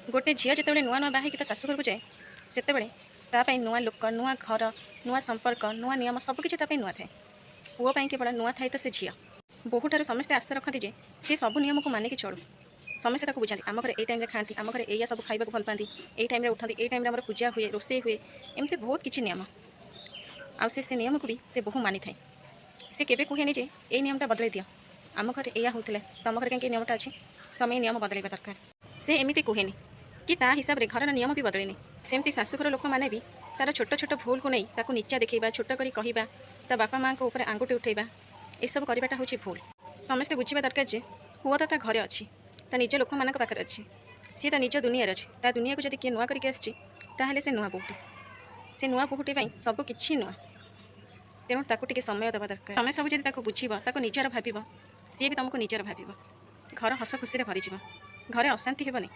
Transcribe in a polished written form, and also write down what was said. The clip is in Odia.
ଗୋଟେ ଝିଅ ଯେତେବେଳେ ନୂଆ ନୂଆ ବାହା ହେଇକି ତା ଶାଶୁଘରକୁ ଯାଏ, ସେତେବେଳେ ତା ପାଇଁ ନୂଆ ଲୋକ, ନୂଆ ଘର, ନୂଆ ସମ୍ପର୍କ, ନୂଆ ନିୟମ, ସବୁକିଛି ତା ପାଇଁ ନୂଆ ଥାଏ। ପୁଅ ପାଇଁ କେବଳ ନୂଆ ଥାଏ ତ ସେ ଝିଅ। ବୋହୂଠାରୁ ସମସ୍ତେ ଆଶା ରଖନ୍ତି ଯେ ସେ ସବୁ ନିୟମକୁ ମାନିକି ଚଳୁ। ସମସ୍ତେ ତାକୁ ବୁଝାନ୍ତି, ଆମ ଘରେ ଏଇ ଟାଇମ୍ରେ ଖାଆନ୍ତି, ଆମ ଘରେ ଏଇଆ ସବୁ ଖାଇବାକୁ ଭଲ ପାଆନ୍ତି, ଏଇ ଟାଇମ୍ରେ ଉଠନ୍ତି, ଏଇ ଟାଇମ୍ରେ ଆମର ପୂଜା ହୁଏ, ରୋଷେଇ ହୁଏ, ଏମିତି ବହୁତ କିଛି ନିୟମ। ଆଉ ସେ ନିୟମକୁ ବି ସେ ବୋହୂ ମାନିଥାଏ। ସେ କେବେ କୁହେନି ଯେ ଏଇ ନିୟମଟା ବଦଳାଇ ଦିଅ, ଆମ ଘରେ ଏଇଆ ହେଉଥିଲା, ତମ ଘରେ କାହିଁକି ଏ ନିୟମଟା ଅଛି, ତମେ ଏଇ ନିୟମ ବଦଳାଇବା ଦରକାର। ସେ ଏମିତି କୁହେନି କି ତା ହିସାବରେ ଘରର ନିୟମ ବି ବଦଳେନି। ସେମିତି ଶାଶୁଘର ଲୋକମାନେ ବି ତାର ଛୋଟ ଛୋଟ ଭୁଲକୁ ନେଇ ତାକୁ ନିଚା ଦେଖେଇବା, ଛୋଟ କରି କହିବା, ତା ବାପା ମାଆଙ୍କ ଉପରେ ଆଙ୍ଗୁଠି ଉଠେଇବା, ଏସବୁ କରିବାଟା ହେଉଛି ଭୁଲ। ସମସ୍ତେ ବୁଝିବା ଦରକାର ଯେ ପୁଅ ତ ତା ଘରେ ଅଛି, ତା ନିଜ ଲୋକମାନଙ୍କ ପାଖରେ ଅଛି, ସିଏ ତା ନିଜ ଦୁନିଆରେ ଅଛି। ତା ଦୁନିଆକୁ ଯଦି କିଏ ନୂଆ କରିକି ଆସିଛି, ତାହେଲେ ସେ ନୂଆ ବୋହୂଟି। ସେ ନୂଆ ବୋହୂଟି ପାଇଁ ସବୁ କିଛି ନୂଆ। ତେଣୁ ତାକୁ ଟିକେ ସମୟ ଦେବା ଦରକାର। ତମେ ସବୁ ଯଦି ତାକୁ ବୁଝିବ, ତାକୁ ନିଜର ଭାବିବ, ସିଏ ବି ତୁମକୁ ନିଜର ଭାବିବ, ଘର ହସ ଖୁସିରେ ଭରିଯିବ, ଘରେ ଅଶାନ୍ତି ହେବନି।